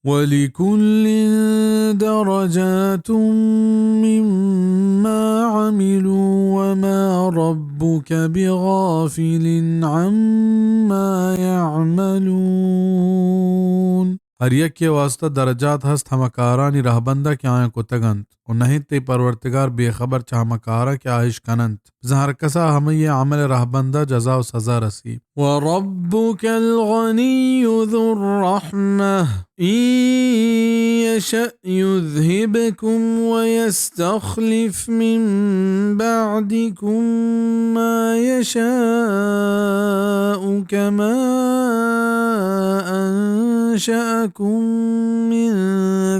ولكل درجات مما عملوا وما ربك بغافل عما يعملون۔ ہر یکے واسطہ درجات ہست ہما کارانی رہبندا کہ آیاں کتگ انت، و نہ انت تئی پرورتگار بے خبر چہ ہما کاراں کہ آ اش کن انت۔ بزاں ہر کسا ہمئی عمل رہبندا جزا و سزا رسی۔ وربك الغني ذو الرحمة إن يشأ يذهبكم ويستخلف من بعدكم ما يشاء كما أنشأكم من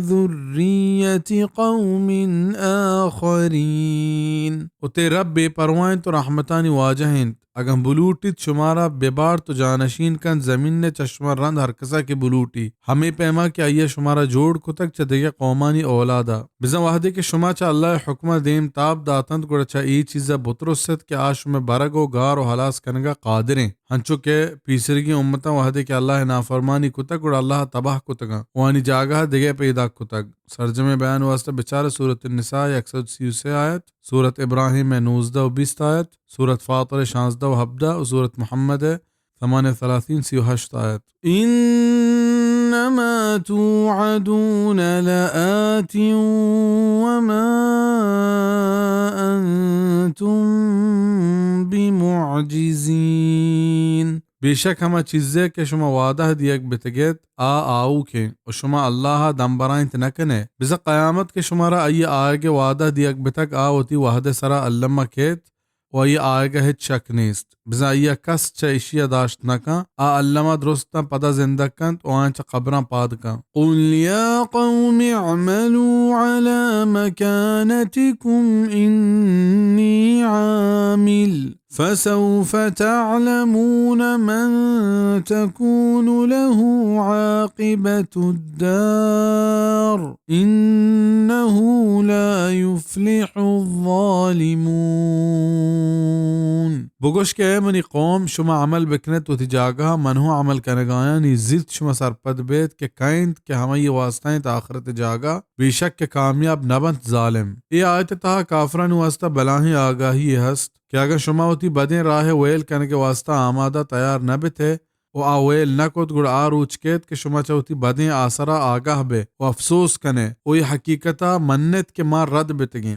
ذرية قوم آخرين۔ و تئی رب بے پرواہ انت و رحمتانی واجہ انت۔ اگاں بلوٹیت شمارا ببارت و جانشین کنت زمین ء چہ شما رند ہر کسا کہ بلوٹی، ہمے پیما کہ آئی ء شمارا جوڑ کتگ چہ دگہ قومانی اولادا۔ بزاں وہدے کہ شما چہ اللہ ء حکم ء دیم تاب داتنت، گڑا چہ اے چیز ء بترست کہ آ شمئے برگ و گار و ہلاس کنگ ء قادریں۔ ہنچو کہ پیسرگیں امتاں وہدے کہ اللہ ء نافرمانی کتگ، گڑا اللہ ء تباہ کتگاں و آنی جاگہ ء دگہ پیداک کتگ۔ سرجمیں بیان واسطہ بچار سورت النساء یک سد سی و سے آیت، سورت ابراہیم ء نوزدہ و بیست آیت، سورت فاطر ء شانزدہ و ہبدہ و سورت محمد ء ثمان و ثلاثین، سی و ہشت آیت۔ إنما توعدون لآت وما أنتم بمعجزين۔ بے شک ہما چیزے کہ شما وعدہ دیگ بتگیت، آ آؤکیں، و شما اللہ ء دمبرائینت نہ کنے۔ بزاں قیامت کہ شمارا آئی آیگ ء وعدہ دیگ بتگ، آ وتی وہد ء سرا الما کیت، و آئی آیگ ء ہچ شک نیست۔ بزاں آئی ء کس چہ اشی ء داشت نہ کن، آ الما درستاں پدا زندگ کنت و آیاں چہ قبراں پاد کن۔ قل يا قوم اعملوا على مكانتكم إني عامل فسوف تعلمون من تكون له عاقبة الدار إنه لا يفلح الظالمون۔ بگوش کہ اے منی قوم، شما عمل بکنت وتی جاگہ ء، من ہوں عمل کنگایانی زیت شما سرپد بیت کہ کئے انت کہ ہمائی واسطہ انت آخرت جاگہ، بے شک کہ کامیاب نہ بنت ظالم۔ اے آیت ء تہا کافرانی واسطہ بلاہیں آگاہی یے ہست کہ اگاں شما وتی بدیں راہ ء ویل کنگ ء واسطہ آمادہ تیار نہ بت ئے و آ ویل نہ کت، گڑا آ روچ کیت کہ شما چہ وتی بدیں آسرا آگاہ بئے و افسوس کن ئے و اے حقیقت ء من ات کہ ما رد بتگیں۔